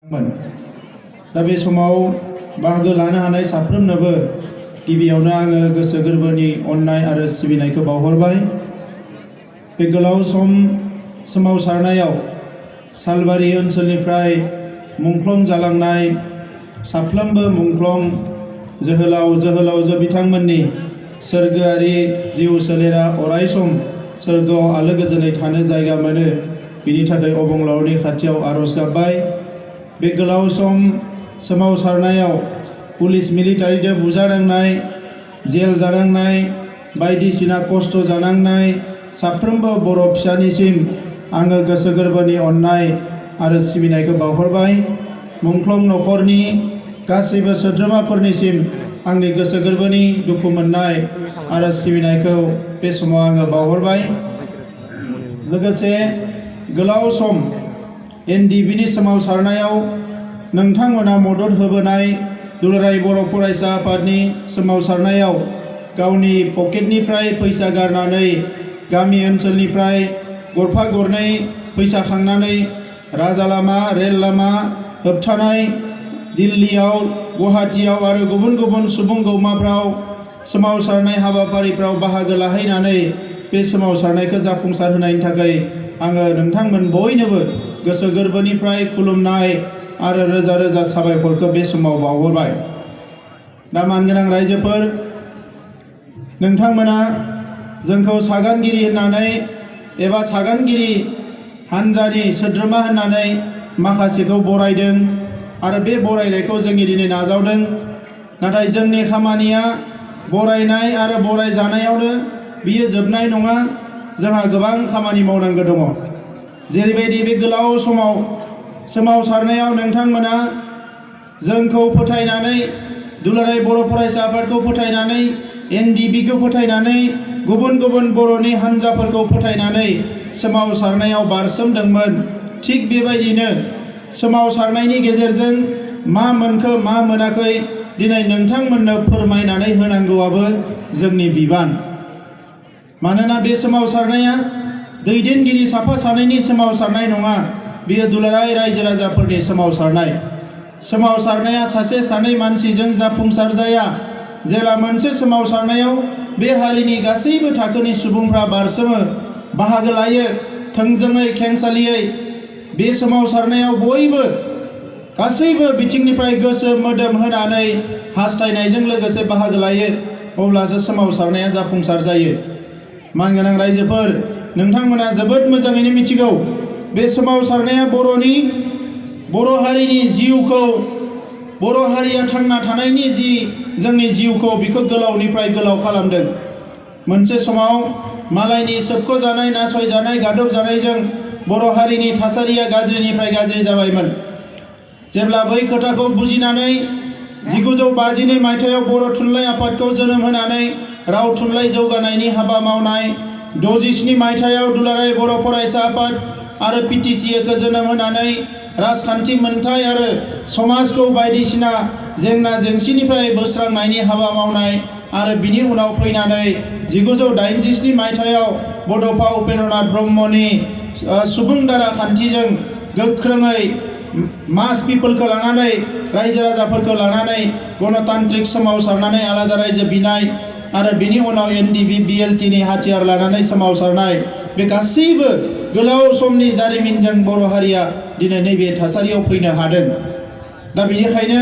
दा बे समाव बाहागो लानो हानाय साफ्रोमनोबो गिबियावनो आङो गोसो गोरबोनि अननाय आरो सिबिनायखौ बावहरबाय। बे गोलाव सम सोमावसारनायाव सालबारि ओनसोलनिफ्राय मुंख्लं जालांनाय साफ्रोमबो मुंख्लं जोहोलाव जोहोलावजो बिथांमोननि सोरगोआरि जिउ सोलेरा अरायसम सोरगोआव आलो गोजोनै थानो जायगा मोनो, बिनि थाखाय अबंलावरनि खाथियाव आरज गाबबाय। बे गोलाव सम सोमावसारनायाव पुलिस मिलिटारिजों बुजानांनाय, जेल जानांनाय, बायदिसिना खस्थ' जानांनाय साफ्रोमबो बर' फिसानिसिम आङो गोसो गोरबोनि अननाय आरो सिबिनायखौ बावहरबाय। मुंख्लं नखरनि गासैबो सोद्रोमाफोरनिसिम आंनि गोसो गोरबोनि दुखु मोननाय आरो सिबिनायखौ बे समाव आङो बावहरबाय। लोगोसे गोलाव सम एनडिबिनि सोमावसारनायाव नोंथांमोना मदद होबोनाय दुलाराय बर' फरायसा आफादनि सोमावसारनायाव गावनि पकेटनिफ्राय फैसा गारनानै गामि ओनसोलनिफ्राय गरफा गरनै फैसा खांनानै राजा लामा, रेल लामा होबथानाय, दिल्लीयाव, गुवाहाटीयाव आरो गुबुन गुबुन सुबुं गौमाफ्राव सोमावसारनाय हाबाफारिफ्राव बाहागो लाहैनानै बे सोमावसारनायखौ जाफुंसार होनायनि थाखाय आङो नोंथांमोन बयनोबो गोसो गोरबोनिफ्राय खुलुमनाय आरो रोजा रोजा साबायखरखौ बे समाव बावहरबाय। दा मानगोनां रायजोफोर, नोंथांमोना जोंखौ सागानगिरि होननानै एबा सागानगिरि हान्जानि सोद्रोमा होननानै माखासेखौ बरायदों आरो बे बरायनायखौ जोंनि दिनै नाजावदों। नाथाय जोंनि खामानिया बरायनाय आरो बरायजानायावनो बियो जोबनाय नङा। जोंहा गोबां खामानि मावनांगौ दङ। जेरैबायदि बे गोलाव समाव सोमावसारनायाव नोंथांमोना जोंखौ फोथायनानै, दुलाराय बर' फरायसा आफादखौ फोथायनानै, एनडिबिखौ फोथायनानै, गुबुन गुबुन बर'नि हान्जाफोरखौ फोथायनानै सोमावसारनायाव बारसोमदोंमोन। थिग बेबायदिनो सोमावसारनायनि गेजेरजों मा मोनखो मा मोनाखै दिनै नोंथांमोननो फोरमायनानै होनांगौआबो जोंनि बिबान। मानोना बे सोमावसारनाया दैदेनगिरि साफा सानैनि सोमावसारनाय नङा, बेयो दुलाराय रायजो राजाफोरनि सोमावसारनाय। सोमावसारनाया सासे सानै मानसिजों जाफुंसार जाया। जेला मोनसे सोमावसारनायाव बे हारिनि गासैबो थाखोनि सुबुंफ्रा बारसोमो, बाहागो लायो, थोंजोङै खेंसालियै बे सोमावसारनायाव बयबो गासैबो बिथिंनिफ्राय गोसो मोदोम होनानै हास्थायनायजों लोगोसे बाहागो लायो, अब्लासो सोमावसारनाया जाफुंसार जायो। मानगोनां रायजोफोर, नोंथांमोना जोबोद मोजाङैनो मिथिगौ बे सोमावसारनाया बर' हारिनि जिउखौ, बर' हारिया थांना थानायनि जि जोंनि जिउखौ बिखौ गोलावनिफ्राय गोलाव खालामदों। मोनसे समाव मालायनि सोबख'जानाय, नासयजानाय, गादबजानायजों बर' हारिनि थासारिया गाज्रिनिफ्राय गाज्रि जाबायमोन। जेब्ला बै खोथाखौ बुजिनानै 1952 मायथाइयाव बर' थुनलाइ आफादखौ जोनोम होनानै राव थुनलाइ जौगानायनि हाबा मावनाय, 67 मायथाइयाव दुलाराय बर' फरायसा आफाद आरो PTCAखौ जोनोम होनानै राजखान्थि मोनथाय आरो समाजखौ बायदिसिना जेंना जेंसिनिफ्राय बोस्रांनायनि हाबा मावनाय आरो बिनि उनाव फैनानै 1987 मायथाइयाव बड'फा उपेन्द्रनाथ ब्रह्मनि सुबुं दारा खान्थिजों गोख्रोङै मास पिपोलखौ लानानै, रायजो राजाफोरखौ लानानै गणतान्त्रिक सोमावसारनानै आलादा रायजो बिनाय आरो बिनि उनाव एनडिबि BLTनि हाथियार लानानै सोमावसारनाय, बे गासैबो गोलाव समनि जारिमिनजों बर' हारिया दिनै नैबे थासारियाव फैनो हादों। दा बेनिखायनो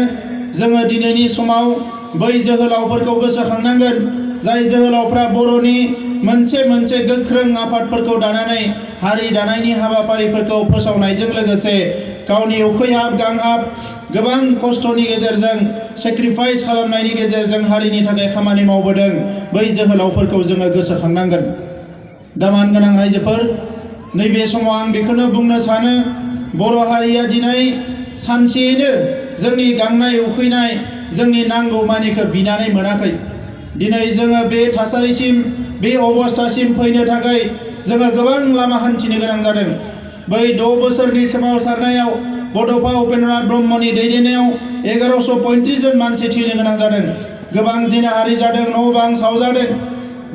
जोङो दिनैनि समाव बै जोहोलावफोरखौ गोसोखांनांगोन, जाय जोहोलावफ्रा बर'नि मोनसे मोनसे गोख्रों आफादफोरखौ दानानै हारि दानायनि हाबाफारिफोरखौ फोसावनायजों लोगोसे गावनि उखैहाब गांहाब गोबां खस्थ'नि गेजेरजों, सेक्रिफाइस खालामनायनि गेजेरजों हारिनि थाखाय खामानि मावबोदों। बै जोहोलावफोरखौ जोङो गोसोखांनांगोन। दा मानगोनां रायजोफोर, नैबे समाव आं बेखौनो बुंनो सानो, बर' हारिया दिनै सानसेयैनो जोंनि गांनाय उखैनाय, जोंनि नांगौमानिखौ बिनानै मोनाखै। दिनै जोङो बे थासारिसिम, बे अबस्थासिम फैनो थाखाय जोङो गोबां लामा हान्थिनो गोनां जादों। बै 6 बोसोरनि सोमावसारनायाव बड'फा उपेन्द्रनाथ ब्रह्मनि दैदेननायाव 1135 जन मानसि थैनो गोनां जादों। गोबां जिनाहारि जादों, न' बां सावजादों।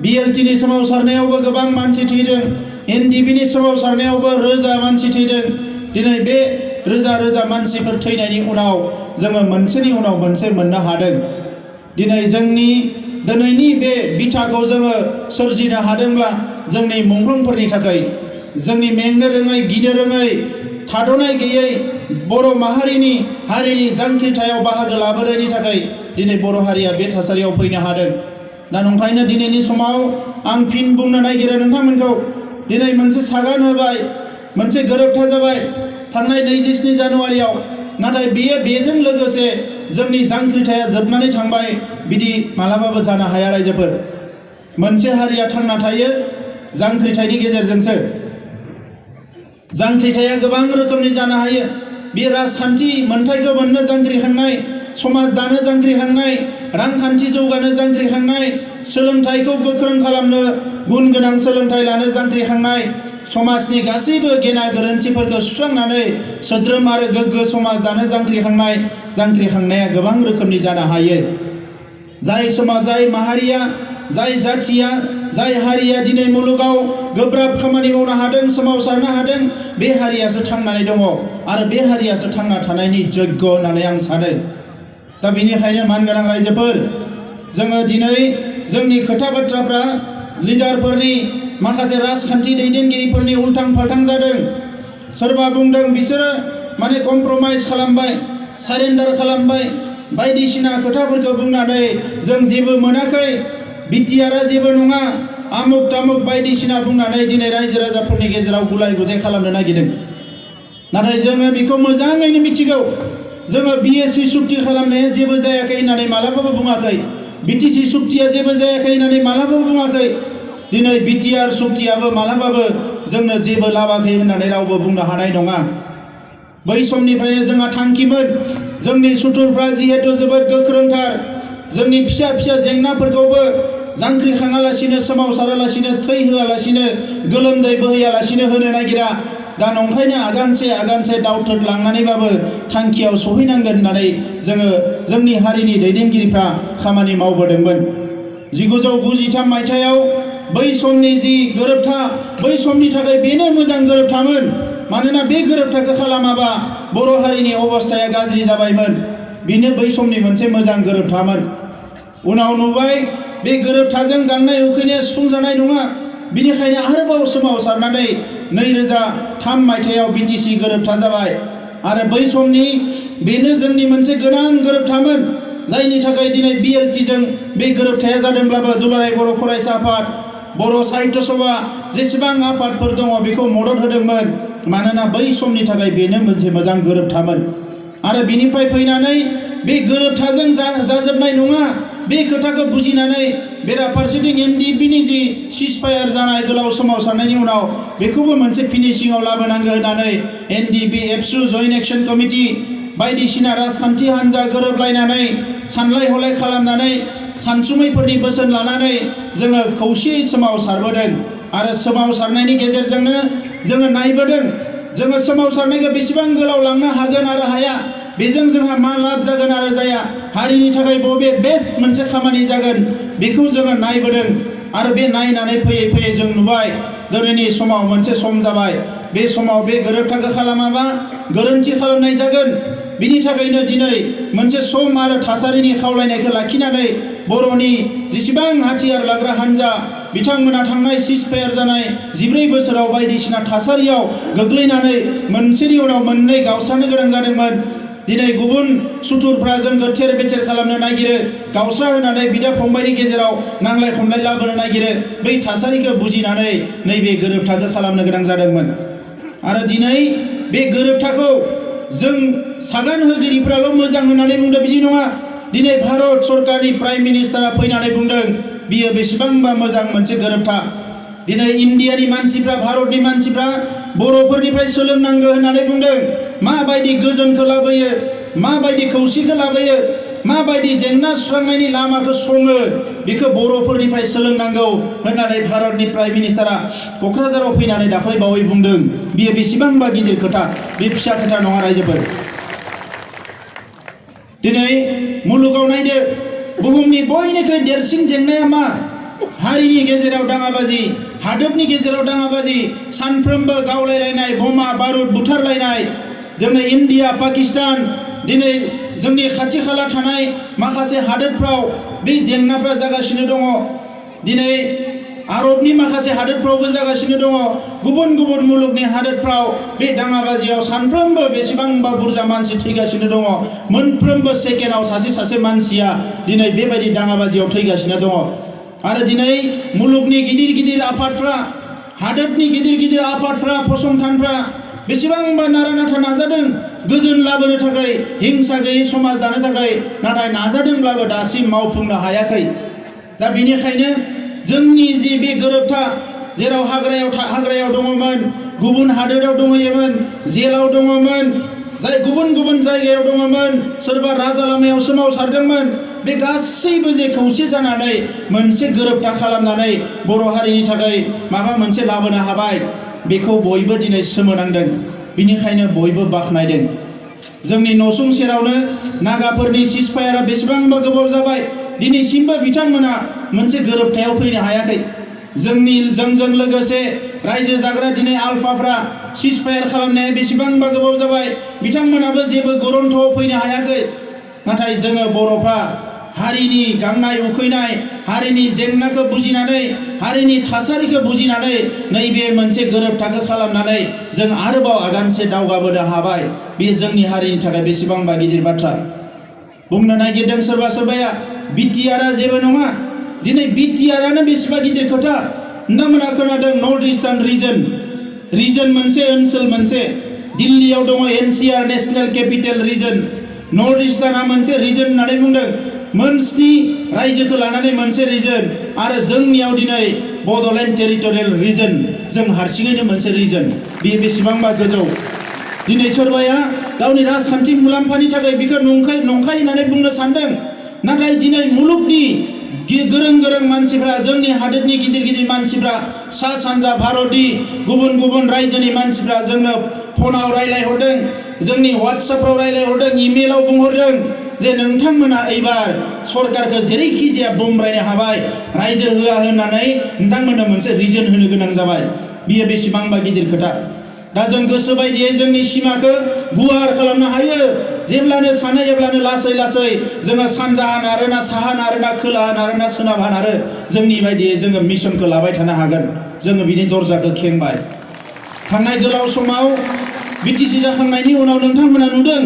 BLTनि सोमावसारनायावबो गोबां मानसि थैदों। एनडिबिनि सोमावसारनायावबो रोजा मानसि थैदों। दिनै बे रोजा रोजा मानसिफोर थैनायनि उनाव जोङो मोनसेनि उनाव मोनसे मोननो हादों। दिनै जोंनि दिनैनि बे बिथाखौ जोङो सोरजिनो हादोंब्ला जोंनि मुंख्लंफोरनि थाखाय, जोंनि मेंनो रोङै गिनो रोङै थाद'नाय गैयै बर' माहारिनि जांख्रिथायाव बाहागो लाबोनायनि थाखाय दिनै बर' हारिया बे थासारियाव फैनो हादों। दा नंखायनो दिनैनि समाव आं फिन बुंनो नागिरो नोंथांमोनखौ, दिनै मोनसे सागान होबाय, मोनसे गोरोबथा जाबाय थांनाय 27 जानुवारियाव, नाथाय बेजों लोगोसे जोंनि जांख्रिथाया जोबनानै थांबाय बिदि मालाबाबो जानो हाया रायजोफोर। मोनसे हारिया थांना थायो जांख्रिथायनि गेजेरजोंसो। जांख्रिथाया गोबां रोखोमनि जानो हायो। बे राजखान्थि मोन्थायखौ मोननो जांख्रिखांनाय, समाज दानो जांख्रिखांनाय, रांखान्थि जौगानो जांख्रिखांनाय, सोलोंथाइखौ गोख्रों खालामनो गुन गोनां सोलोंथाइ लानो जांख्रिखांनाय, समाजनि गासैबो गेना गोरोन्थिफोरखौ सुस्रांनानै सोद्रोम आरो गोग्गो समाज दानो जांख्रिखांनाय। जांख्रिखांनाया गोबां रोखोमनि जानो हायो। जाय समाज, जाय माहारिया, जाय जाथिया, जाय हारिया दिनै मुलुगाव गोब्राब खामानि मावनो हादों, सोमावसारनो हादों, बे हारियासो थांनानै दङ आरो बे हारियासो थांना थानायनि जग्य होननानै आं सानो। दा बेनिखायनो मानगोनां रायजोफोर, जोङो दिनै जोंनि खोथा बाथ्राफ्रा लिडारफोरनि, माखासे राजखान्थि दैदेनगिरिफोरनि उल्थां फाल्थां जादों। सोरबा बुंदों बिसोरो कमप्रमाइज खालामबाय, सारेन्डार खालामबाय, बायदिसिना खोथाफोरखौ बुंनानै जों जेबो मोनाखै, बिटिआरआ जेबो नङा, आमुक तामुक बायदिसिना बुंनानै दिनै रायजो राजाफोरनि गेजेराव गुलाय गुजाय खालामनो नागिरदों। नाथाय जोङो बेखौ मोजाङैनो मिथिगौ। जोङो बिएसि सुक्ति खालामनाया जेबो जायाखै होननानै मालाबाबो बुङाखै, बिटिसि सुक्तिया जेबो जायाखै होननानै मालाबाबो बुङाखै, दिनै बिटिआर सुक्तियाबो मालाबाबो जोंनो जेबो लाबाखै होननानै रावबो बुंनो हानाय नङा। बै समनिफ्रायनो जोंहा थांखिमोन, जोंनि सुथुरफ्रा जिहेतु जोबोद गोख्रोंथार, जोंनि फिसा फिसा जेंनाफोरखौबो जांख्रिखाङालासिनो, सोमावसारालासिनो, थै होआलासिनो, गोलोमदै बोहैयालासिनो होनो नागिरा। दा नंखायनो आगानसे आगानसे दावथ्रोद लांनानैबाबो थांखियाव सहैनांगोन होननानै जोङो जोंनि हारिनि दैदेनगिरिफ्रा खामानि मावबोदोंमोन। 1993 मायथाइयाव बै समनि जि गोरोबथा, बै समनि थाखाय बेनो मोजां गोरोबथामोन। मानोना बे गोरोबथाखौ खालामाबा बर' हारिनि अबस्थाया गाज्रि जाबायमोन। बेनो बै समनि मोनसे मोजां गोरोबथामोन। उनाव नुबाय बे गोरोबथाजों गांनाय उखैनाया सुफुंजानाय नङा। बिनिखायनो आरोबाव सोमावसारनानै 2003 मायथाइयाव बिटिसि गोरोबथा जाबाय। आरो बै समनि बेनो जोंनि मोनसे गोनां गोरोबथामोन, जायनि थाखाय दिनै बिएलटिजों बे गोरोबथाया जादोंब्लाबो दुलाराय बर' फरायसा आफाद, बर' साहित्य सभा, जेसेबां आफादफोर दङ बेखौ मदद होदोंमोन। मानोना बै समनि थाखाय बेनो मोनसे मोजां गोरोबथामोन। आरो बिनिफ्राय फैनानै बे गोरोबथाजों जाजोबनाय नङा, बे खोथाखौ बुजिनानै बेराफारसेथिं एनडिएफबिनि जि सिजफायार जानाय गोलाव सोमावसारनायनि उनाव बेखौबो मोनसे फिनिशिंआव लाबोनांगौ होननानै एनडिएफबि, एबसु, जयेन्ट एक्सन कमिटि बायदिसिना राजखान्थि हान्जा गोरोबलायनानै सानलाय हलाय खालामनानै सानसुमैफोरनि बोसोन लानानै जोङो खौसेयै सोमावसारबोदों। आरो सोमावसारनायनि गेजेरजोंनो जोङो नायबोदों, जोङो सोमावसारनायखौ बेसेबां गोलाव लांनो हागोन आरो हाया, बेजों जोंहा मा लाब जागोन आरो जाया, हारिनि थाखाय बबे बेस्ट मोनसे खामानि जागोन, बेखौ जोङो नायबोदों। आरो बे नायनानै फैयै फैयै जों नुबाय दिनैनि समाव मोनसे सम जाबाय। बे समाव बे गोरोबथाखौ खालामाबा गोरोन्थि खालामनाय जागोन। बिनि थाखायनो दिनै मोनसे सम आरो थासारिनि खावलायनायखौ लाखिनानै बर'नि जेसेबां हाथियार लाग्रा हान्जा बिथांमोना थांनाय सिजफायार जानाय 14 बोसोराव बायदिसिना थासारियाव गोग्लैनानै मोनसेनि उनाव मोननै गावस्रानो गोनां जादोंमोन। दिनै गुबुन सुथुरफ्रा जोंखौ थेर बेथेर खालामनो नागिरो, गावस्रा होनानै बिदा फंबायनि गेजेराव नांलाय खमलाय लाबोनो नागिरो। बै थासारिखौ बुजिनानै नैबे गोरोबथाखौ खालामनो गोनां जादोंमोन। आरो दिनै बे गोरोबथाखौ जों सागान होगिरिफ्राल' मोजां होननानै बुंदों बिदि नङा। दिनै भारत सरकारनि प्राइम मिनिस्टारा फैनानै बुंदों बियो बेसेबांबा मोजां मोनसे गोरोबथा। दिनै इन्डियानि मानसिफ्रा, भारतनि मानसिफ्रा बर'फोरनिफ्राय सोलोंनांगौ होननानै बुंदों। माबायदि गोजोनखौ लाबोयो, माबायदि खौसेखौ लाबोयो, माबायदि जेंना सुस्रांनायनि लामाखौ सङो, बेखौ बर'फोरनिफ्राय सोलोंनांगौ होननानै भारतनि प्राइम मिनिस्टारा क'क्राझाराव फैनानै दाखालि बावै बुंदों। बियो बेसेबांबा गिदिर खोथा, बे फिसा खोथा नङा रायजोफोर। दिनै मुलुगाव नायदो, बुहुमनि बयनिख्रुइ देरसिन जेंनाया मा? हारिनि गेजेराव दाङाबाजि, हादोरनि गेजेराव दाङाबाजि, सानफ्रोमबो गावलायलायनाय, बमा बारुद बुथारलायनाय। दिनै इन्डिया पाकिस्तान दिनै जोंनि खाथि खाला थानाय माखासे हादोरफ्राव बे जेंनाफ्रा जागासिनो दङ। दिनै आरबनि माखासे हादोरफ्रावबो जागासिनो दङ। गुबुन गुबुन मुलुगनि हादोरफ्राव बे दाङाबाजियाव सानफ्रोमबो बेसेबांबा बुरजा मानसि थैगासिनो दङ। मोनफ्रोमबो सेकेन्डआव सासे मानसिया दिनै बेबायदि दाङाबाजियाव थैगासिनो दङ। आरो दिनै मुलुगनि गिदिर गिदिर आफादफ्रा, हादोरनि गिदिर गिदिर आफादफ्रा, फसंथानफ्रा बेसेबांबा नारा नाथा नाजादों गोजोन लाबोनो थाखाय, हिंसा गैयै समाज दानो थाखाय, नाथाय नाजादोंब्लाबो दासिम मावफुंनो हायाखै। दा बेनिखायनो जोंनि जि बे गोरोबथा, जेराव हाग्रायाव दङमोन, गुबुन हादोराव दङमोन, जेलाव दङमोन, जाय गुबुन गुबुन जायगायाव दङमोन, सोरबा राजा लामायाव सोमावसारदोंमोन, बे गासैबो जे खौसे जानानै मोनसे गोरोबथा खालामनानै बर' हारिनि थाखाय माबा मोनसे लाबोनो हाबाय, बेखौ बयबो दिनै सोमोनांदों। बिनिखायनो बयबो बाख्नायदों। जोंनि नसुं सेरावनो नागाफोरनि सिजफायारा बेसेबांबा गोबाव जाबाय, दिनैसिमबो बिथांमोना मोनसे गोरोबथायाव फैनो हायाखै। जोंजों लोगोसे रायजो जाग्रा दिनै आलफाफ्रा सिजफायार खालामनाया बेसेबांबा गोबाव जाबाय, बिथांमोनाबो जेबो गरन्थ'आव फैनो हायाखै। नाथाय जोङो बर'फ्रा हारिनि गांनाय उखैनाय, हारिनि जेंनाखौ बुजिनानै, हारिनि थासारिखौ बुजिनानै नैबे मोनसे गोरोबथाखौ खालामनानै जों आरोबाव आगानसे दावगाबोनो हाबाय। बे जोंनि हारिनि थाखाय बेसेबांबा गिदिर बाथ्रा। बुंनो नागिरदों सोरबा सोरबाया बिटिआरआ जेबो नङा। दिनै बिटिआरआनो बेसेबा गिदिर खोथा। नोंथांमोना खोनादों नर्थ इस्टार्न रिजन मोनसे, ओनसोल मोनसे। दिल्लीयाव दङ NCR, national capital region. North इस्टार्नआ मोनसे रिजन होननानै बुंदों। मोनस्नि रायजोखौ लानानै मोनसे रिजन। आरो जोंनियाव दिनै बड'लेण्ड टेरिटरियेल रिजन, जों हारसिङैनो मोनसे रिजन। बेयो बेसेबांबा गोजौ। दिनै सोरबाया गावनि राजखान्थि मुलाम्फानि थाखाय बेखौ नंखाय होननानै बुंनो सानदों। नाथाय दिनै मुलुगनि गोरों गोरों मानसिफ्रा, जोंनि हादोरनि गिदिर गिदिर मानसिफ्रा, सा सानजा भारतनि गुबुन गुबुन रायजोनि मानसिफ्रा जोंनो फनाव रायलायहरदों, जोंनि वाट्सएपफ्राव रायलायहरदों, इमेलाव बुंहरदों जे नोंथांमोना एबार सरकारखौ जेरैखि जाया बमब्रायनो हाबाय, रायजो होआ होननानै नोंथांमोननो मोनसे रिजन होनो गोनां जाबाय। बियो बेसेबांबा गिदिर खोथा। दा जों गोसो बायदियै जोंनि सिमाखौ गुवार खालामनो हायो। जेब्लानो सानो एब्लानो लासै लासै जोङो सानजाहा नारोना, साहा नारोना, खोलाहा नारोना, सोनाबहा नारो, जोंनि बायदियै जोङो मिशनखौ लाबाय थानो हागोन। जोङो बिनि दरजाखौ खेंबाय। थांनाय गोलाव समाव बिटिसि जाखांनायनि उनाव नोंथांमोना नुदों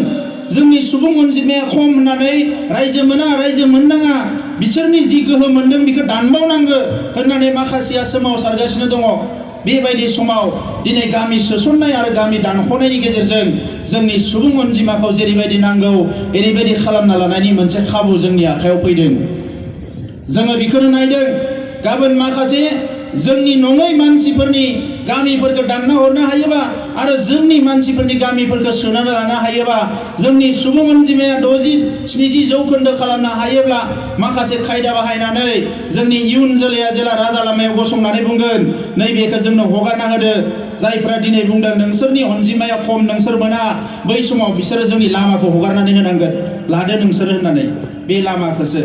जोंनि सुबुं अनजिमाया खम होननानै रायजो मोननाङा, बिसोरनि जि गोहो मोनदों बेखौ दानबावनांगौ होननानै माखासेया सोमावसारगासिनो दङ। बेबायदि समाव दिनै गामि सोसननाय आरो गामि दानख'नायनि गेजेरजों जोंनि सुबुं अनजिमाखौ जेरैबायदि नांगौ एरैबायदि खालामना लानायनि मोनसे खाबु जोंनि आखायाव फैदों। जोङो बेखौनो नायदों। गाबोन माखासे जोंनि नङै मानसिफोरनि गामिफोरखौ दानना हरनो हायोबा आरो जोंनि मानसिफोरनि गामिफोरखौ सोनानै लानो हायोबा, जोंनि सुबुं अनजिमाया 60-70 जौखोन्दो खालामनो हायोब्ला, माखासे खायदा बाहायनानै जोंनि इयुन जोलैया जेला राजा लामायाव गसंनानै बुंगोन नैबेखौ जोंनो हगारना होदो। जायफ्रा दिनै बुंदों नोंसोरनि अनजिमाया खम, नोंसोर मोना, बै समाव बिसोरो जोंनि लामाखौ हगारनानै होनांगोन। लादो नोंसोर होननानै बे लामाखौसो।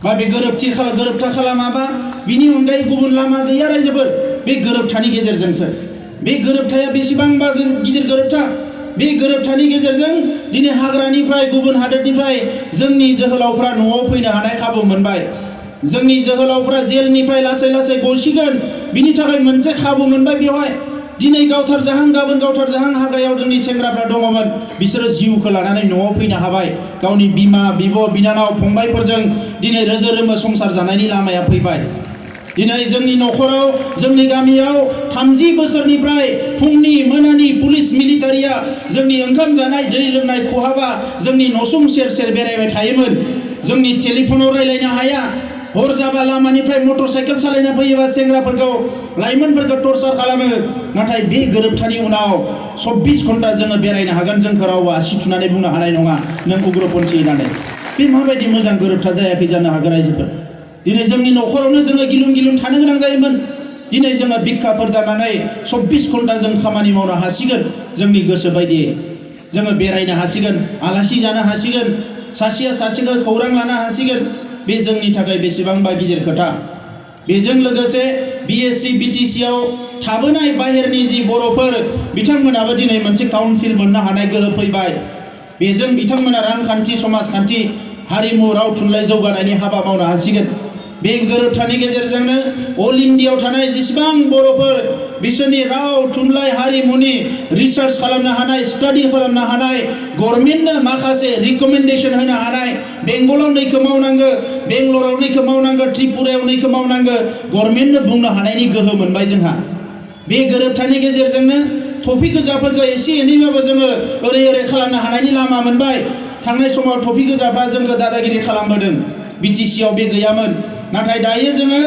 बा बे गोरोबथा खालामाबा बिनि अनगायै गुबुन लामा गैया रायजोफोर। बे गोरोबथानि गेजेरजोंसो। बे गोरोबथाया बेसेबांबा गिदिर गोरोबथा। बे गोरोबथानि गेजेरजों दिनै हाग्रानिफ्राय, गुबुन हादोरनिफ्राय जोंनि जोहोलावफ्रा न'आव फैनो हानाय खाबु मोनबाय। जोंनि जोहोलावफ्रा जेलनिफ्राय लासै लासै गसिगोन, बिनि थाखाय मोनसे खाबु मोनबाय बेवहाय। दिनै गावथारजाहां, गाबोन गावथारजाहां हाग्रायाव जोंनि सेंग्राफ्रा दङमोन, बिसोरो जिउखौ लानानै न'आव फैनो हाबाय। गावनि बिमा, बिब', बिनानाव, फंबायफोरजों दिनै रोजो रोमो संसार जानायनि लामाया फैबाय। दिनै जोंनि न'खराव, जोंनि गामियाव 30 बोसोरनिफ्राय फुंनि मोनानि पुलिस मिलिटारिया जोंनि ओंखाम जानाय, दै लोंनाय खहाबा जोंनि नसुं सेर सेर बेरायबाय थायोमोन। जोंनि टेलिफनाव रायलायनो हाया। हर जाबा लामानिफ्राय मटर साइकेल सालायना फैयोबा सेंग्राफोरखौ, लाइमोनफोरखौ टर्चार खालामो। नाथाय बे गोरोबथानि उनाव 24 घन्टा जोङो बेरायनो हागोन। जोंखौ रावबो आसि थुनानै बुंनो हानाय नङा नों उग्रपन्थी होननानै। बे माबायदि मोजां गोरोबथा जायाखै जानो हागौ रायजोफोर। दिनै जोंनि न'खरावनो जोङो गिलुं गिलुं थानो गोनां जायोमोन। दिनै जोङो भिक्षाफोर दानानै 24 घन्टा जों खामानि मावनो हासिगोन। जोंनि गोसो बायदियै जोङो बेरायनो हासिगोन, आलासि जानो हासिगोन, सासेया सासेखौ खौरां लानो हासिगोन। बे जोंनि थाखाय बेसेबांबा गिदिर खोथा। बेजों लोगोसे BSc BTC आव थाबोनाय बाहेरनि जि बर'फोर बिथांमोनाबो दिनै मोनसे काउन्सिल मोननो हानाय गोहो फैबाय। बेजों बिथांमोना रांखान्थि समाजखान्थि हारिमु राव थुनलाइ जौगानायनि हाबा मावनो हासिगोन। बे गोरोबथानि गेजेरजोंनो अल इन्डियायाव थानाय जेसेबां बर'फोर बिसोरनि राव थुनलाइ हारिमुनि रिसार्च खालामनो हानाय, स्टाडि खालामनो हानाय, गभर्नमेन्टनो माखासे रिकमेन्डेसन होनो हानाय, बेंगलाव नैखौ मावनांगो, बेंगलराव नैखौ मावनांगो, त्रिपुरायाव नैखौ मावनांगो, गभर्नमेन्टनो बुंनो हानायनि गोहो मोनबाय जोंहा। बे गोरोबथानि गेजेरजोंनो टफि गोजाफोरखौ एसे एनैबाबो जोङो ओरै खालामनो हानायनि लामा मोनबाय। थांनाय समाव टफि गोजाफ्रा जोंखौ दादागिरि खालामबोदों। BTC आव बे गैयामोन। नाथाय दायो जोङो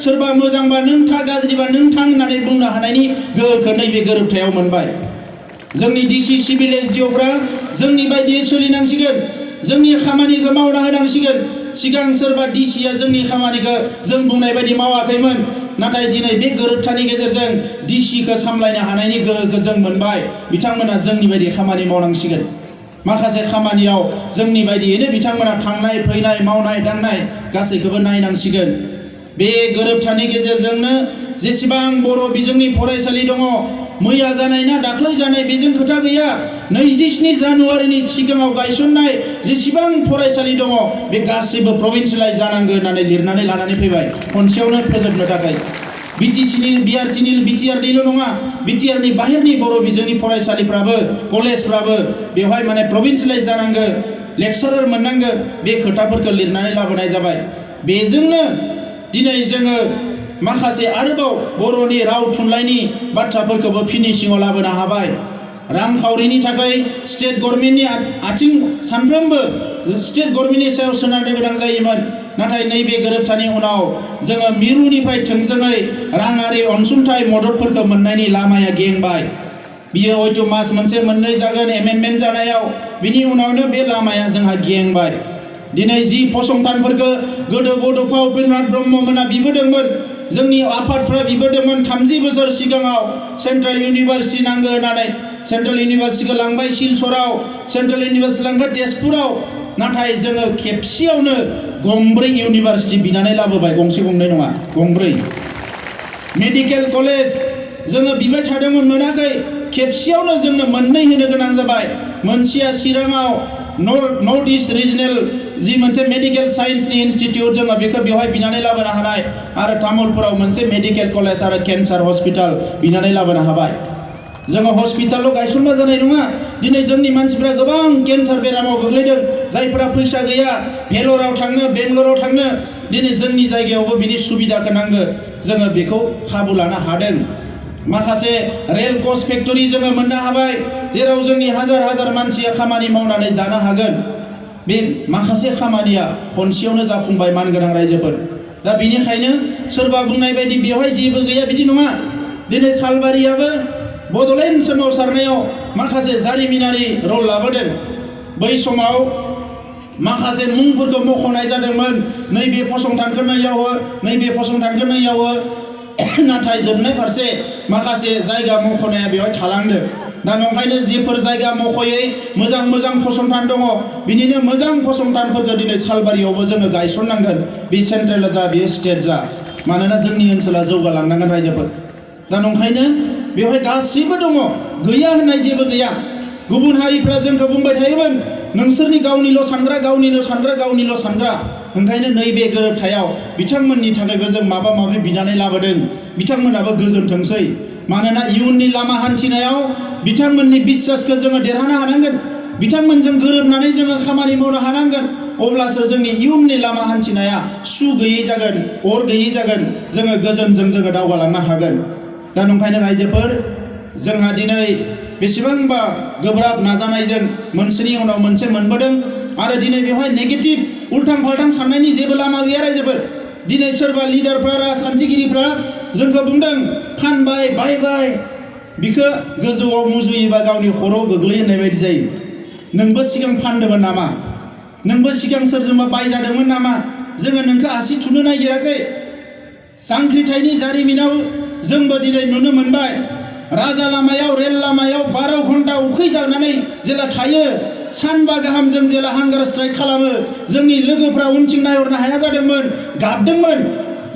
सोरबा मोजांबा नों था, गाज्रिबा नों थां होननानै बुंनो हानायनि गोहोखौ नैबे गोरोबथायाव मोनबाय। जोंनि DC सिभिल SDOफ्रा जोंनि बायदियै सोलिनांसिगोन, जोंनि खामानिखौ मावना होनांसिगोन। सिगां सोरबा DCआ जोंनि खामानिखौ जों बुंनाय बायदि मावाखैमोन, नाथाय दिनै बे गोरोबथानि गेजेरजों DCखौ सामलायनो हानायनि गोहोखौ जों मोनबाय। बिथांमोना जोंनि बायदि खामानि मावनांसिगोन। माखासे खामानियाव जोंनि बायदियैनो बिथांमोना थांनाय फैनाय मावनाय दांनाय गासैखौबो नायनांसिगोन। बे गोरोबथानि गेजेरजोंनो जेसेबां बर' बिजोंनि फरायसालि दङ, मैया जानाय ना दाख्लै जानाय बेजों खोथा गैया। 27 जानुवारिनि सिगाङाव गायसननाय जेसेबां फरायसालि दङ बे गासैबो प्रभिन्सियेलाइज जानांगौ होननानै लिरनानै लानानै फैबाय खनसेयावनो फोजोबनो थाखाय। BTCनि BTRनिल' नङा, BTRनि बाहेरनि बर' बिजोंनि फरायसालिफ्राबो कलेजफ्राबो बेवहाय माने प्रभिन्सियेलाइज जानांगौ, लेक्सारार मोननांगौ, बे खोथाफोरखौ लिरनानै लाबोनाय जाबाय। बेजोंनो दिनै जोङो माखासे आरोबाव बर'नि राव थुनलाइनि बाथ्राफोरखौबो फिनिशिङाव लाबोनो हाबाय। रांखावरिनि थाखाय स्टेट गभर्नमेन्टनि आथिं सानफ्रोमबो स्टेट गभर्नमेन्टनि सायाव सोनारनो गोनां जायोमोन। नाथाय नैबे गोरोबथानि उनाव जोङो मिरुनिफ्राय थोंजोङै राङारि अनसुंथाइ मददफोरखौ मोननायनि लामाया गेंबाय। बियो हयथ' मास मोनसे मोननै जागोन एमेन्डमेन्ट जानायाव, बिनि उनावनो बे लामाया जोंहा गेंबाय। दिनै जि फसंथानफोरखौ गोदो बड'फा उपेन्द्रनाथ ब्रह्ममोना बिबोदोंमोन, जोंनि आफादफ्रा बिबोदोंमोन 30 बोसोर सिगाङाव सेन्ट्रेल इउनिभारसिटि नांगौ होननानै। सेन्ट्रेल इउनिभारसिटिखौ लांबाय सिलचराव, सेन्ट्रेल इउनिभारसिटि लांबाय तेजपुराव। नाथाय जोङो खेबसेयावनो गंब्रै इउनिभारसिटि बिनानै लाबोबाय, गंसे गंनै नङा, गंब्रै। मेडिकेल कलेज जोङो बिबाय थादोंमोन, मोनाखै। खेबसेयावनो जोंनो मोननै होनो गोनां जाबाय। मोनसेया चिराङाव नर्थ इस्ट रिजनेल जि मोनसे मेडिकेल साइन्सनि इनस्टिट्यूट जोङो बेखौ बेवहाय बिनानै लाबोनो हानाय, आरो तामुलपुराव मोनसे मेडिकेल कलेज आरो केन्सार हस्पिटाल बिनानै लाबोनो हाबाय। जोङो हस्पिटालल' गायसनबा जानाय नङा। दिनै जोंनि मानसिफ्रा गोबां केन्सार बेरामाव गोग्लैदों, जायफोरा फैसा गैया भेलराव थांनो, बेंगलराव थांनो। दिनै जोंनि जायगायावबो बिनि सुबिदाखौ नांगौ, जोङो बेखौ खाबु लानो हादों। माखासे रेल कच फेक्टरि जोङो मोननो हाबाय, जेराव जोंनि हाजार हाजार मानसिया खामानि मावनानै जानो हागोन। बे माखासे खामानिया खनसेयावनो जाफुंबाय मानगोनां रायजोफोर। दा बेनिखायनो सोरबा बुंनाय बायदि बेवहाय जेबो गैया बिदि नङा। दिनै सालबारियाबो बड'लेण्ड सोमावसारनायाव माखासे जारिमिनारि रल लाबोदों। बै समाव माखासे मुंफोरखौ मख'नाय जादोंमोन, नैबे फसंथानखौ नैयावहो, नैबे फसंथानखौ नैयावहो। नाथाय जोबनाय फारसे माखासे जायगा मख'नाया बेवहाय थालांदों। दा नंखायनो जेफोर जायगा मख'यै मोजां मोजां फसंथान दङ, बिनिनो मोजां फसंथानफोरखौ दिनै सालबारियावबो जोङो गायसननांगोन। बे सेन्ट्रेल जा, बेयो स्टेट जा, मानोना जोंनि ओनसोला जौगालांनांगोन रायजोफोर। दा नंखायनो बेवहाय गासैबो दङ, गैया होननाय जेबो गैया। गुबुन हारिफ्रा जोंखौ बुंबाय थायोमोन, नोंसोरनि गावनिल' सानग्रा, गावनिल' सानग्रा, गावनिल' सानग्रा। ओंखायनो नैबे गोरोबथायाव बिथांमोननि थाखायबो जों माबा माबि बिनानै लाबोदों, बिथांमोनाबो गोजोनथोंसै। मानोना इयुननि लामा हान्थिनायाव बिथांमोननि बिश्वासखौ जोङो देरहानो हानांगोन, बिथांमोनजों गोरोबनानै जोङो खामानि मावनो हानांगोन। अब्लासो जोंनि इयुननि लामा हान्थिनाया सु गैयै जागोन, अर गैयै जागोन, जोङो गोजोनजों जोङो दावगालांनो हागोन। दा नंखायनो रायजोफोर, जोंहा दिनै बेसेबांबा गोब्राब नाजानायजों मोनसेनि उनाव मोनसे मोनबोदों, आरो दिनै बेवहाय नेगेटिभ उल्थां फाल्थां साननायनि जेबो लामा गैया रायजोफोर। दिनै सोरबा लिडारफ्रा, राजखान्थिगिरिफ्रा जोंखौ बुंदों फानबाय बायबाय, बिखौ गोजौआव मुजुयोबा गावनि खर'आव गोग्लैयो होननाय बायदि जायो। नोंबो सिगां फानदोंमोन नामा? नोंबो सिगां सोरजोंबा बायजादोंमोन नामा? जोङो नोंखौ आसि थुनो नागिराखै। जांख्रिथायनि जारिमिनाव जोंबो दिनै नुनो मोनबाय, राजा लामायाव, रेल लामायाव 12 घन्टा उखै जानानै जेला थायो, सानबा गाहाम जों जेला हांगार स्ट्राइक खालामो, जोंनि लोगोफ्रा उनथिं नायहरनो हाया जादोंमोन, गाबदोंमोन।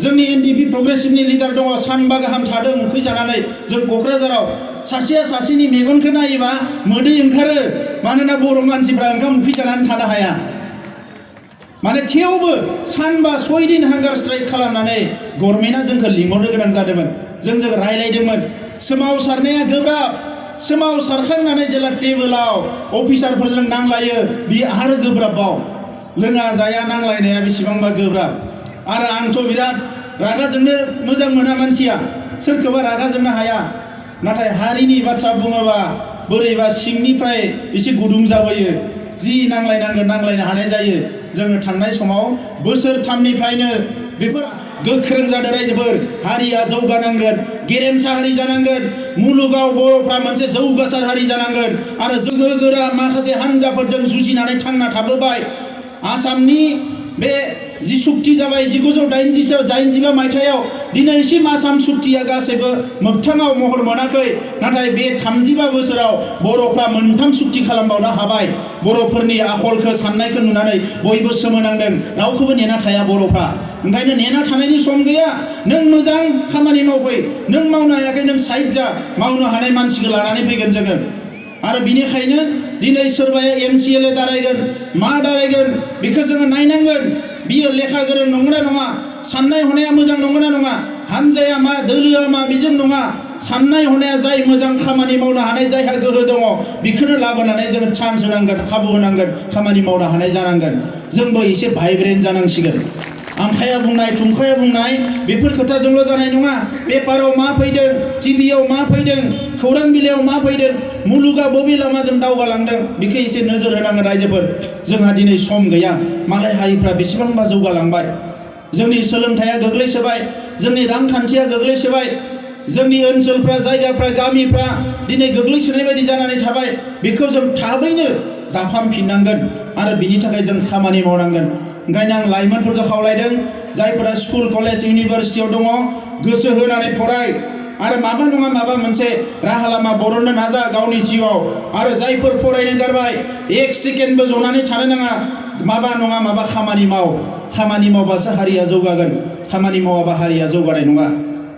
जोंनि एनडिपि प्रग्रेसिभनि लिडार दङ सानबा गाहाम थादों उखैजानानै जों क'क्राझाराव सासेया सासेनि मेगनखौ नायोबा मोदै ओंखारो मानोना बर' मानसिफ्रा ओंखाम उखैजानानै थानो हाया माने थेवबो सानबा 6 दिन हांगार स्ट्राइक खालामनानै गभर्नमेन्टआ जोंखौ लिंहरनो गोनां जादोंमोन जों रायलायदोंमोन सोमावसारनाया गोब्राब सोमावसारखांनानै जेला टेबोलाव अफिसारफोरजों नांलायो बे आरो गोब्राबाव लोङा जाया नांलायनाया बेसेबांबा गोब्राब आरो आंथ' बिराद रागा जोंनो मोजां मोना मानसिया सोरखौबा रागा जोंनो हाया नाथाय हारिनि बाथ्रा बुङोबा बोरैबा सिंनिफ्राय एसे गुदुं जाबोयो जि नांलायनांगोन नांलायनो हानाय जायो जोङो थांनाय समाव बोसोरथामनिफ्रायनो बेफोर गोख्रों जादों रायजोफोर हारिया जौगानांगोन गेरेमसा हारि जानांगोन मुलुगाव बर'फ्रा मोनसे जौगासार हारि जानांगोन आरो गोहोगोरा माखासे हान्जाफोरजों जुजिनानै थांना थाबोबाय आसामनि बे जि सुक्ति जाबाय 1985 मायथाइयाव दिनैसिम आसाम सुक्तिया गासैबो मोगथाङाव महर मोनाखै नाथाय बे 35 बोसोराव बर'फ्रा मोनथाम सुक्ति खालामबावनो हाबाय बर'फोरनि आखलखौ साननायखौ नुनानै बयबो सोमोनांदों रावखौबो नेना थाया बर'फ्रा ओंखायनो नेना थानायनि सम गैया नों मोजां खामानि मावफै नों मावनो हायाखै नों साइड जा मावनो हानाय मानसिखौ लानानै फैगोन जोङो आरो बिनिखायनो दिनै सोरबाया MCLA दारायगोन मा दारायगोन बेखौ जोङो नायनांगोन बियो लेखा गोरों नंगौना नङा साननाय हनाया मोजां नंगौना नङा हानजाया मा दोलोआ मा बेजों नङा साननाय हनाया जाय मोजां खामानि मावनो हानाय जायहा गोहो दङ बेखौनो लाबोनानै जोङो चान्स होनांगोन खाबु होनांगोन खामानि मावनो हानाय जानांगोन जोंबो एसे भाइब्रेन्ट जानांसिगोन आमखाया बुंनाय थुमखाया बुंनाय बेफोर खोथाजोंल' जानाय नङा पेपाराव मा फैदों टिभियाव मा फैदों खौरां बिलाइयाव मा फैदों मुलुगा बबे लामाजों दावगालांदों बेखौ एसे नोजोर होनांगोन रायजोफोर जोंहा दिनै सम गैया मालाय हारिफ्रा बेसेबांबा जौगालांबाय जोंनि सोलोंथाइया गोग्लैसोबाय जोंनि रांखान्थिया गोग्लैसोबाय जोंनि ओनसोलफ्रा जायगाफ्रा गामिफ्रा दिनै गोग्लैसोनाय बायदि जानानै थाबाय बेखौ जों थाबैनो दाफामफिननांगोन आरो बिनि थाखाय जों खामानि मावनांगोन ओंखायनो आं लाइमोनफोरखौ खावलायदों जायफोरा स्कुल कलेज इउनिभारसिटियाव दङ गोसो होनानै फराय आरो माबा नङा माबा मोनसे राहा लामा बरननो नाजा गावनि जिउआव आरो जायफोर फरायनो गारबाय एक सेकेन्डबो जनानै थानो नाङा माबा नङा माबा खामानि माव खामानि मावबासो हारिया जौगागोन खामानि मावाबा हारिया जौगानाय नङा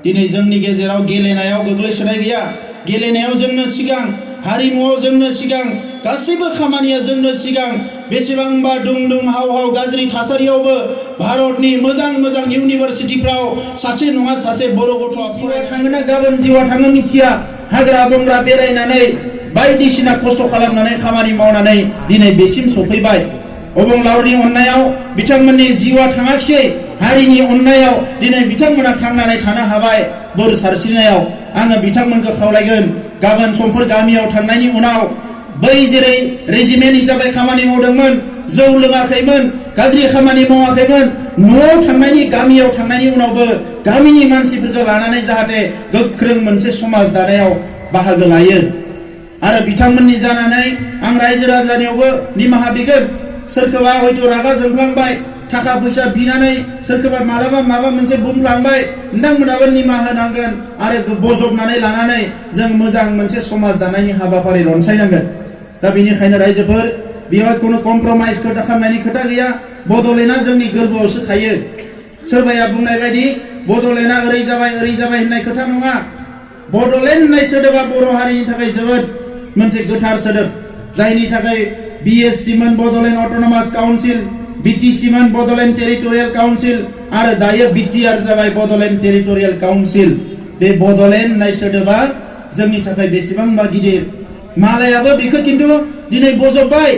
दिनै जोंनि गेजेराव गेलेनायाव गोग्लैसोनाय गैया गेलेनायाव जोंनो सिगां हारिमुआव जोंनो सिगां गासैबो खामानिया जोंनो सिगां बेसेबांबा दुं दुं हाव हाव गाज्रि थासारियावबो भारतनि मोजां मोजां इउनिभारसिटिफ्राव सासे नङा सासे बर' गथ'आ फरायनो थाङोना गाबोन जिउआ थाङो मिथिया हाग्रा बंग्रा बेरायनानै बायदिसिना खस्थ' खालामनानै खामानि मावनानै दिनै बेसिम सफैबाय अबंलावरिनि अननायाव बिथांमोननि जिउआ थाङाखिसै हारिनि अननायाव दिनै बिथांमोना थांनानै थानो हाबाय बोर सारस्रिनायाव आङो बिथांमोनखौ खावलायगोन गाबोन समफोर गामियाव थांनायनि उनाव बै जेरै रेजिमेन्ट हिसाबै खामानि मावदोंमोन जौ लोङाखैमोन गाज्रि खामानि मावाखैमोन न'आव थांनायनि गामियाव थांनायनि उनावबो गामिनि मानसिफोरखौ लानानै जाहाथे गोख्रों मोनसे समाज दानायाव बाहागो लायो आरो बिथांमोननि जानानै आं रायजो राजानियावबो निमाहा बिगोन सोरखौबा हयथ' रागा जोंफ्लांबाय थाखा फैसा बिनानै सोरखौबा मालाबा माबा मोनसे बुंलांबाय नोंथांमोनाबो निमाहा होनांगोन आरो बजबनानै लानानै जों मोजां मोनसे समाज दानायनि हाबाफारि रनसायनांगोन दा बेनिखायनो रायजोफोर बेवहाय खुनु कमप्रमाइज खालामनायनि खोथा गैया बड'लेण्डआ जोंनि गोरबोआवसो थायो सोरबाया बुंनाय बायदि बड'लेण्डआ ओरै जाबाय होननाय खोथा नङा बड'लेण्ड होननाय सोदोबा बर' हारिनि थाखाय जोबोद मोनसे गोथार सोदोब जायनि थाखाय BSC मोन बड'लेण्ड अट'नमास काउन्सिल BTC मोन बड'लेण्ड टेरिटरियेल काउन्सिल आरो दायो BTR जाबाय बड'लेण्ड टेरिटरियेल काउन्सिल बे बड'लेण्ड होननाय सोदोबा जोंनि थाखाय बेसेबांबा गिदिर मालायाबो बेखौ खिन्थु दिनै बजबबाय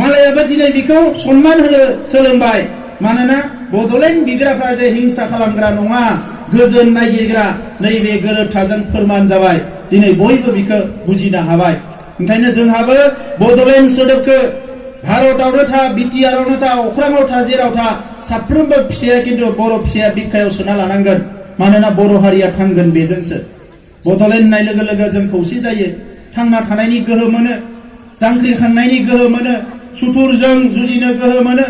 मालायाबो दिनै बेखौ सन्मान होनो सोलोंबाय मानोना बड'लेण्ड बिग्राफ्रा जे हिंसा खालामग्रा नङा गोजोन नागिरग्रा नैबे गोरोबथाजों फोरमान जाबाय दिनै बयबो बेखौ बुजिनो हाबाय ओंखायनो जोंहाबो बड'लेण्ड सोदोबखौ भारतआवनो था BTRआवनो था अख्राङाव था जेराव था साफ्रोमबो फिसाया खिन्थु बर' फिसाया बिखायाव सोना लानांगोन मानोना बर' हारिया थांगोन बेजोंसो बड'लेण्ड होननाय लोगो लोगो जों खौसे जायो थांना थानायनि गोहो मोनो जांख्रिखांनायनि गोहो मोनो सुथुरजों जुजिनो गोहो मोनो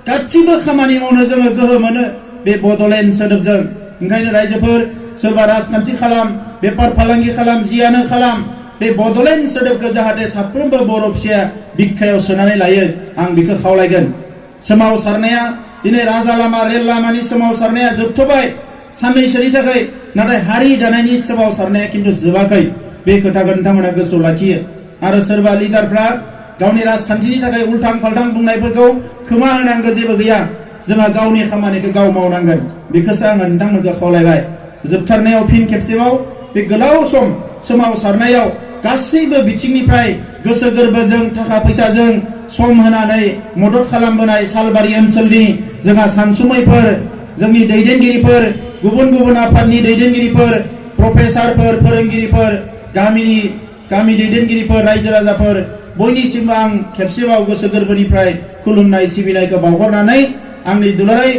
गासिबो खामानि मावनो जोङो गोहो मोनो बे बड'लेण्ड सोदोबजों ओंखायनो रायजोफोर सोरबा राजखान्थि खालाम बेफार फालांगि खालाम जियानो खालाम बे बड'लेण्ड सोदोबखौ जाहाथे साफ्रोमबो बर' फिसाया बिखायाव सोनानै लायो आं बेखौ खावलायगोन सोमावसारनाया दिनै राजा लामा रेल लामानि सोमावसारनाया जोबथ'बाय साननैसोनि थाखाय नाथाय हारि दानायनि सोमावसारनाया खिन्थु जोबाखै बे खोथाखौ नोंथांमोना गोसोआव लाखियो आरो सोरबा लिडारफ्रा गावनि राजखान्थिनि थाखाय उल्थां फाल्थां बुंनायफोरखौ खोमा होनांगौ जेबो गैया जोंहा गावनि खामानिखौ गाव मावनांगोन बेखौसो आङो नोंथांमोनखौ खावलायबाय जोबथारनायाव फिन खेबसेबाव बे गोलाव सम सोमावसारनायाव गासैबो बिथिंनिफ्राय गोसो गोरबोजों थाखा फैसाजों सम होनानै मदद खालामबोनाय सालबारि ओनसोलनि जोंहा सानसुमैफोर जोंनि दैदेनगिरिफोर गुबुन गुबुन आफादनि दैदेनगिरिफोर प्रफेसारफोर फोरोंगिरिफोर गामि दैदेनगिरिफोर रायजो राजाफोर बयनिसिमबो आं खेबसेबाव गोसो गोरबोनिफ्राय खुलुमनाय सिबिनायखौ बावहरनानै आंनि दुलाराय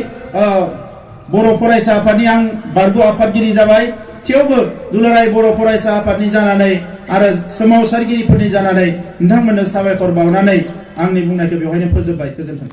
बर' फरायसा आफादनि आं बारग' आफादगिरि जाबाय थेवबो दुलाराय बर' फरायसा आफादनि जानानै आरो सोमावसारगिरिफोरनि जानानै नोंथांमोननो साबायखर बावनानै आंनि बुंनायखौ बेवहायनो फोजोबबाय गोजोन्थों।